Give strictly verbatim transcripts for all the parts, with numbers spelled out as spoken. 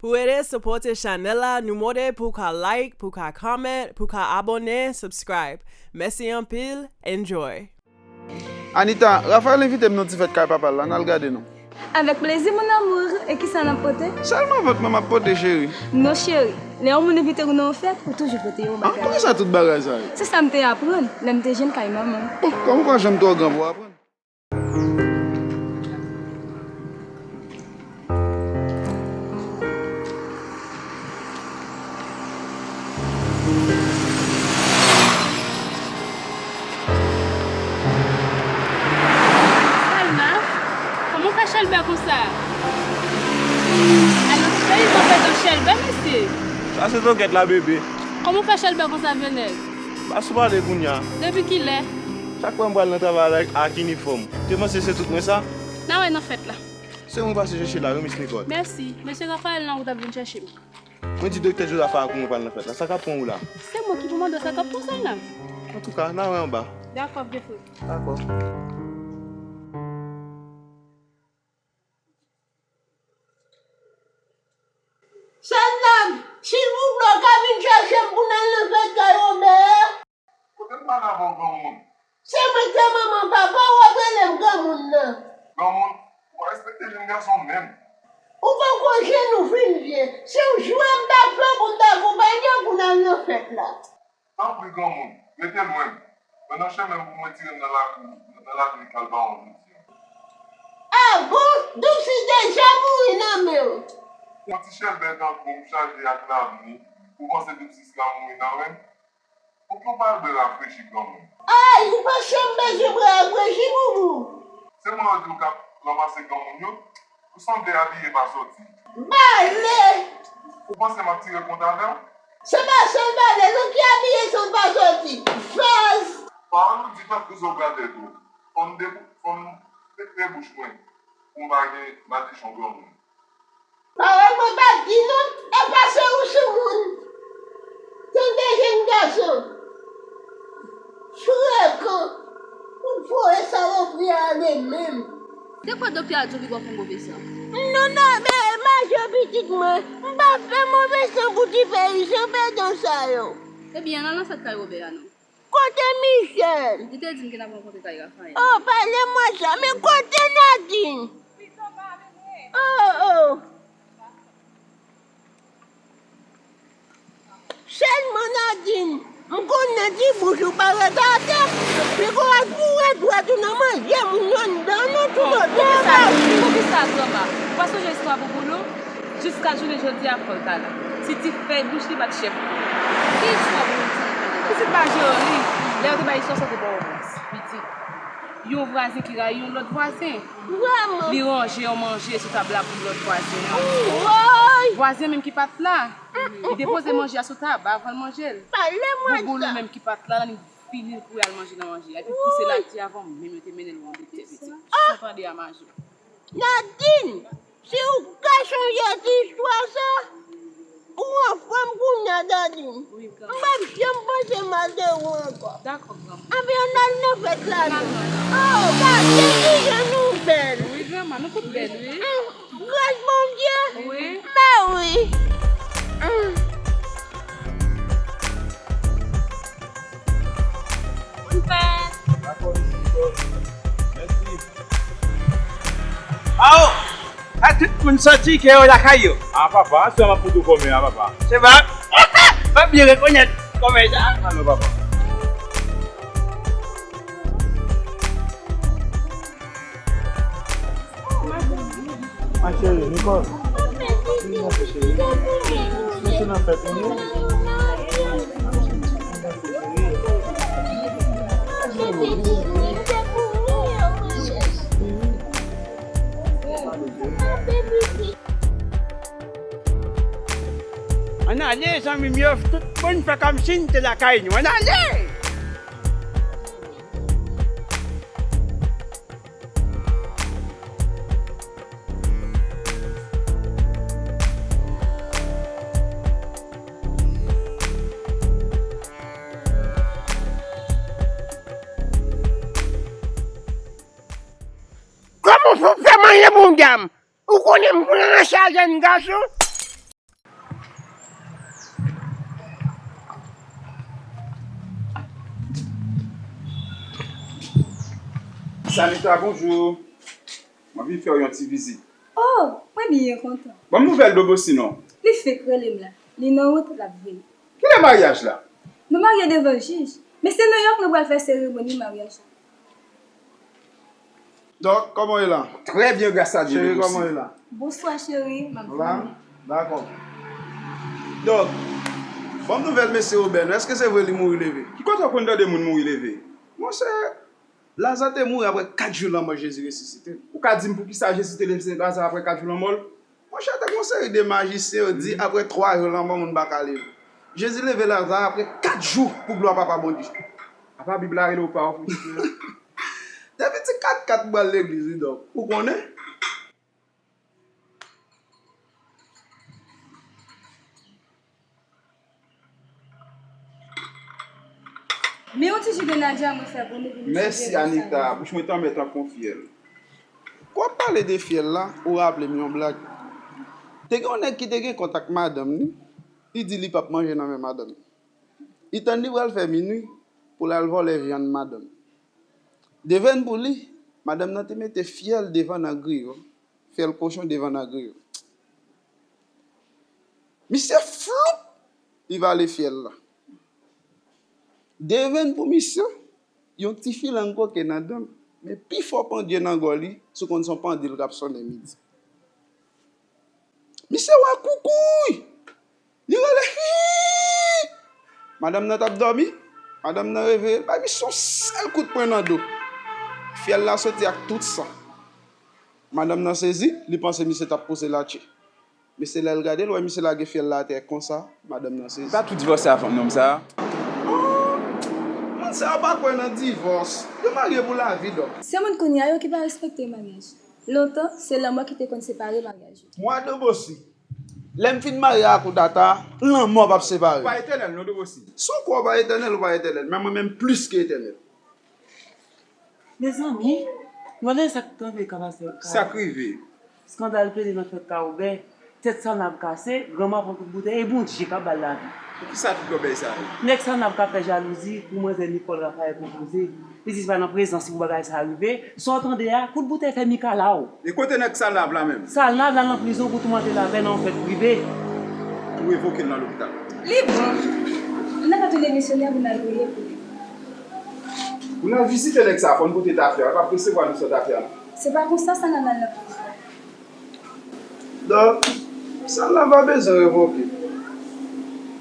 Pou ede sipòte chanèl la, nou mande pou w ka like, pou w ka comment, pou w ka abòne, subscribe. Mèsi anpil, enjoy! Anita, Raphaël envite m nan ti fèt kay papa l la, n al gade non. Avèk plezi, mon amour. E kisa n ap pote? Sèlman vant mwen m ap pote, cheri. Non, cheri. Lè yon moun envite w nan yon fèt, ou toujou pote yon bagay. Ah, poukisa tout bagay sa yo? Se sa m te aprann lè m te jèn kay manman m. Bon, kòm ou pa janm twò gran pou w aprann. Salma, kòman w fè chèlbè konsa? Alò, ti cheri, w ap fè yon chèlbè, mesye. Sa se tokèt la, bebe. Kòman w fè chèlbè konsa, vye nèg? Pa sou pale kounye a. Depi kilè? Chak fwa m pral nan travay ak, ak inifòm. Te panse se tout mwen sa? N a wè nan fèt la. Se mwen pase chèche la, wi, Miss Nicole. Mèsi. Mesye Raphaël nan wout ap vin chèche m. Mwen di Doktè Josaph a pou mwen pral nan fèt la. Sa k ap pran ou la? Se mwen ki pou mande w sa k ap pran w, Salma. Antouka, n a wè anba. Dakò, vye frè. Dakò. Salma, silvouplè, w ka vin chèche m pou n al nan fèt kay Wobè a? Kote m pale avè w, granmoun? Se mwen ki se manman papa w, w ap rele m granmoun nan. Granmoun, ou pa respekte jenn gason menm. Ou poko jwenn ou fin vye. Se yon jwèt m t ap fè w pou m t akonpanye w pou n al nan fèt la. Tanpri, granmoun, rete lwen m. Mwen nan chemen m pou m retire m nan lakou, nan lakou Mikal Bawon jodi a. Ah bon? Doupsis deja mouri nan men w. Yon ti chèlbè tankou w chaje ak lavni, ou panse Doupsis la mouri nan ren m? Pou ki w pa al bwè rafrechi, granmoun? Ay, ou panse m bezwen bwè rafrechi, boubou? Se mwen yo di w k ap ranmase granmoun yo? Ou sanble abiye pa sòti. Bale! Ou panse m ap tire kont avè w? Se pa sèl bale non ki abiye san pa sòti. Vaz! Pawòl ou di tankou zòb atè tou. Fò m de-, fò m sekre bouch mwen pou m pa gen madichon granmoun. Pawòl mwen pa t di non, e pase ou sou moun. Tande jèn gason. Frekan. Ou voye salopri a ale menm. De kwa doktè a di w li ba w fè move san? Non, non, men mache pitit mwen. M pa fè move san pou ti peyi san pedan sa yo. Ebyen, ann al nan fèt kay Wobè a non. Kote Michel? Li te di m ke n ap rankontre kay Rafael. Oh, pale mwen sa, men kote Nadine? Oh, oh. Sèlman Nadine, m konnen ti bouch ou pa ret atè. Piko al foure dwèt ou nan manje moun yo anndan non tout otan. Poukisa, poukisa, granma? Ou pa sonje istwa Bouboulou? Jiska jounen jodi a, fò l ta la. Titi fèy bouch li bat chèf li. Ki istwa pou nou di? Pitit pa jere li. Lè yo te bay istwa sa, te ba w pitit. Yon vwazen ki rayi yon lòt vwazen. Vrèman. Li ranje yon manje sou tab la pou lòt vwazen an. Woy! Vwazen menm ki pa t la, li depoze manje a sou tab avan l manje l. Pale mwen sa. Bouboulou menm ki pa t la, li fini l kouri al manje nan manje a. Epi pouse l atè avan menm yo te mennen l wè yon doktè pitit. Sa w tande a, Majo? Nadine, si w ka sonje ti istwa sa, ou anfòm kounye a, Nadine. Wi, granma. M p ap janm panse mal de ou ankò. Dakò, granma. Anben, ann al nan fèt la non. Oh, gade kijan nou bèl. Wi, granma, nou tout bèl, wi. Mm, gras Bondye. Wi. Mèsi. Mm. Bonne fête. Dakò, Miss Nicole. Mèsi. Awo! A tout moun soti ke yo lakay yo. A papa, a sè m ap fout ou kòmè a papa. Se pa, pa byen rekonèt kòmè sa. A non papa. Ma chérie, Nicole. Vin nan fèt, cheri. Mesye nan fèt, wi. Ann ale, zanmi m yo, tout moun fè kòmsi n te lakay nou. Ann ale! Kòman w fè manje pou dam? Ou konnen m pran sa jèn gason? Sanita, bonjou. Mwen vin fè w yon ti vizit. Oh, mwen byen kontan. Ban m nouvèl Dobosi non. Li fenk rele m la. Li nan wout, l ap vini. Kilè maryaj la? Nou marye devan jij. Men se Nouyòk nou pral fè seremoni maryaj la. Dòk, kòman w ye la? Trè byen, gras a Dye. Cheri, kòman w ye la? Bonswa cheri, m ap vini. Dakò. Dòk, ban m nouvèl mesye Wobè non, èske se vre li mouri leve? Ki kote w konn tande moun mouri leve? Monchè, Laza te mouri apre kat jou lanmò Jezi resisite l. Ou ka di m poukisa Jezi te leve Laza apre kat jou lanmò l? Monchè, te gen yon seri de majisyen yo di apre twa jou lanmò moun pa ka leve. Jezi leve Laza apre kat jou pou glwa Papa Bondye. Apa Bib la rele w pa w pou Jezi a? Depi ti kat kat m pral legliz wi dòk. Ou konnen? Men yon ti ji de Nadia mwen fè pou nou pou nou chanje. Mèsi Anita, bouch mwen tanbè tankou yon fyèl. Kou w ap pale de fyèl la, ou raple m yon blag. Te gen yon nèg ki te gen kont ak madanm li, li di li p ap manje nan men madanm li. Li tann li pral fè minui pou l al vòlè vyann madanm li. Devèn pou li, madanm nan te mete fyèl devan nan griyo, fyèl kochon devan nan griyo. Misye floup! Li vale fyèl la. Devèn pou misye, yon ti filang koke nan dan l, men pi fò pandye nan gòl li, si w konn se yon pandil k ap sonnen midi. Misye wè koukouy! Li rele hii! Madanm nan t ap dòmi, madanm nan reveye l, bay misye yon sèl kout pwen nan do. Fyèl la soti ak tout san. Madanm nan sezi, li panse misye t ap pouse l atje. Men se lè l gade, l wè misye lage fyèl la atè konsa, madanm nan sezi. Ou pa tou divòse a fanm nonm sa a? Oh! Moun sa yo pa kwè nan divòs. Yo marye pou lavi, dòk. Se moun kounye a yo ki pa respekte maryaj. Lontan, se lanmò ki te konn separe maryaj yo. Mwa Dobosi, lè m fin marye ak ou Tata, lanmò p ap separe nou. Ou pa etènèl non Dobosi. Si w kwè w pa etènèl, ou pa etènèl. Men mwen menm plis ke etènèl. Mezanmi, gade sa k kanpe ka pase. Sa k rive? Skandal pete nan fèt Kawobè. Tèt Sanab kase, granma pran kout boutèy e Bondye k ap ba l lavi. Poukisa tout lòbèy sa yo? Nèg Sanab k ap fè jalouzi pou manzè Nicole Raphaël konpoze. Li di se pa nan prezans li pou bagay sa rive. Sa w tande a, kout boutèy fè mikalaw. E kote nèg Sanab la menm? Sanab la nan prizon pou toumante lapè nan yon fèt prive. Pou revoke l nan lopital. Li bon. Ann al pa tounen misyonè pou n al priye pou li. Pou n al vizite nèg sa, fò n pote tafya. L p ap resevwa nou san tafya non. Se pa konsa Sanab al nan prizon. Donk, Sanab pa bezwen revoke.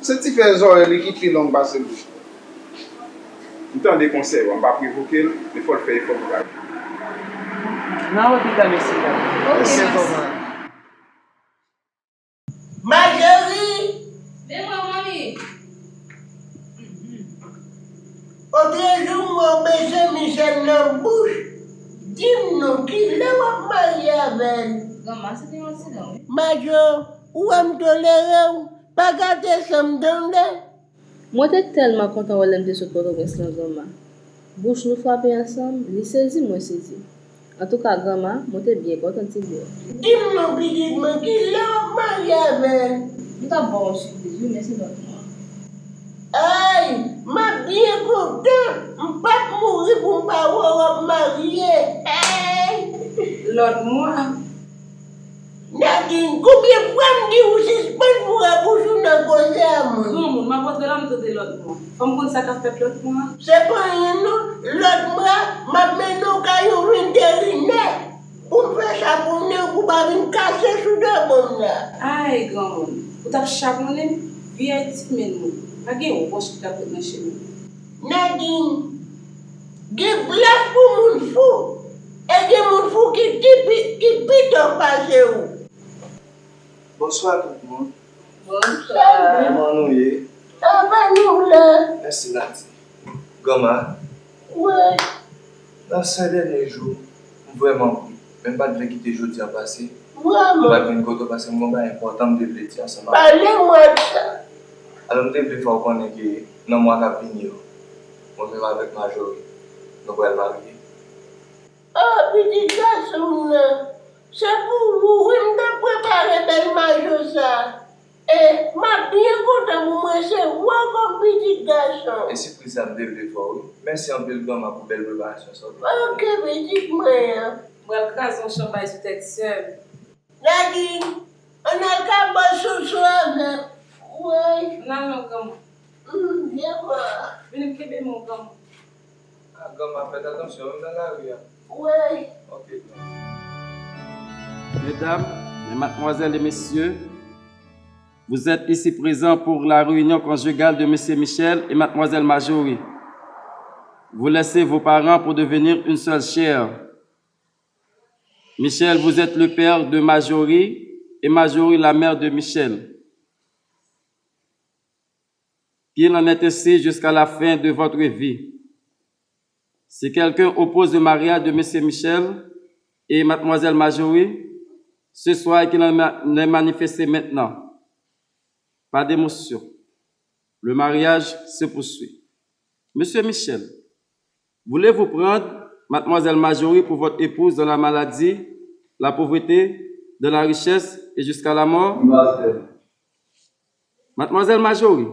Se ti fè zòrèy li ki pi long pase bouch li. M tande konsèy ou a, m p ap revoke l, men fò l fè efò pou l al. N a wè pita mesye dam. Oke, mèsi. Majori! Men mwen, manmi! Otrejou m wè w bese Michel nan bouch, di m non kilè w ap marye avè l? Granma, se te yon aksidan wi. Majo, ou wè m tolere w, pa gate san m tande. Mwen te tèlman kontan wè lè m te sot Pòtoprens lan Granma. Bouch nou frape ansanm, li sezi, mwen sezi. Antouka, Granma, mwen te byen kontan ti vre. Di m non pitit mwen, kilè w ap marye avè l? M t ap ba w yon sipriz wi, men se lòt mwa. Ay, m ap byen kontan, m p ap mouri pou m pa wè w ap marye. Ay! Lòt mwa. Nadin, konbyen fwa m di w sispann foure bouch ou nan koze a mwen? Granmoun, m ap rantre la, m tande lòt mwa. Fò m konn sa k ap fèt lòt mwa. Se pa anyen non, lòt mwa, m ap mennen w kay yon veterinè pou m fè chaponnen w pou w pa vin kase sou do bon m la. Ay, granmoun, ou t ap chaponnen m? Vi Ayiti menm ou, pa gen wòch ki t ap ret nan chemen. Nadin, gen plas pou moun fou, e gen moun fou ki ti pi, ki pi dòk pase w. Bonswa tout moun. Bonswa. Kòman nou ye? Apa nou la? Mèsi Nati. Granma. Wi. Nan sèt dènye jou, m vrèman pri, men m pa t vle kite jodi a pase. Vrèman. M pa t vin kote w paske m gen yon bagay enpòtan m te vle di ansanm avè w. Pale mwen de sa. Alò m te vle fè w konnen ke nan mwa k ap vini yo, mwen menm avèk Majori, nou pral marye. Oh, pitit gason m nan, se pou ou wi m t ap prepare bèl mayo sa. E m a Byen kontan pou mwen, se ou ankò, pitit gason. E sipriz sa m te vle fè w, wi. Mèsi anpil, granma, pou bèl preparasyon sa w te fè. Ok, pitit mwen an. M pral kraze yon chanpay sou tèt sè m. Nadine, ann al ka bò soso avè m. Woy. Ann al non, granma. Mm, vye mò. Vini m kenbe men w, granma. Ah, granma, fèt atansyon, menm nan lari a. Woy. Ok, granma. Mesdames, mesdemoiselles et messieurs, vous êtes ici présents pour la réunion conjugale de Monsieur Michel et Mademoiselle Marjorie. Vous laissez vos parents pour devenir une seule chair. Michel, vous êtes le père de Marjorie et Marjorie la mère de Michel. Qu'il en est ainsi jusqu'à la fin de votre vie. Si quelqu'un oppose le mariage de Monsieur Michel et Mademoiselle Marjorie, ce soir qu'il en est manifesté maintenant. Pas d'émotion. Le mariage se poursuit. Monsieur Michel, voulez-vous prendre Mademoiselle Marjorie pour votre épouse dans la maladie, la pauvreté, dans la richesse et jusqu'à la mort? Mademoiselle Marjorie,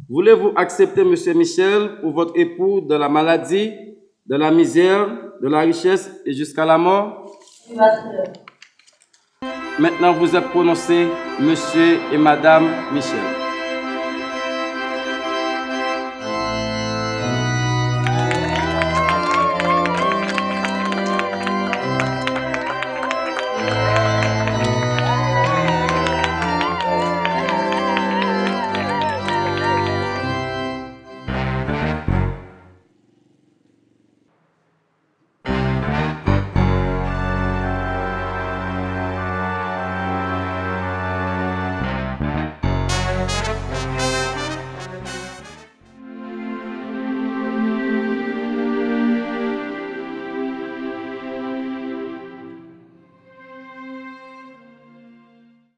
voulez-vous accepter Monsieur Michel pour votre époux dans la maladie, dans la misère, dans la richesse et jusqu'à la mort? Maintenant, vous êtes prononcés Monsieur et Madame Michel.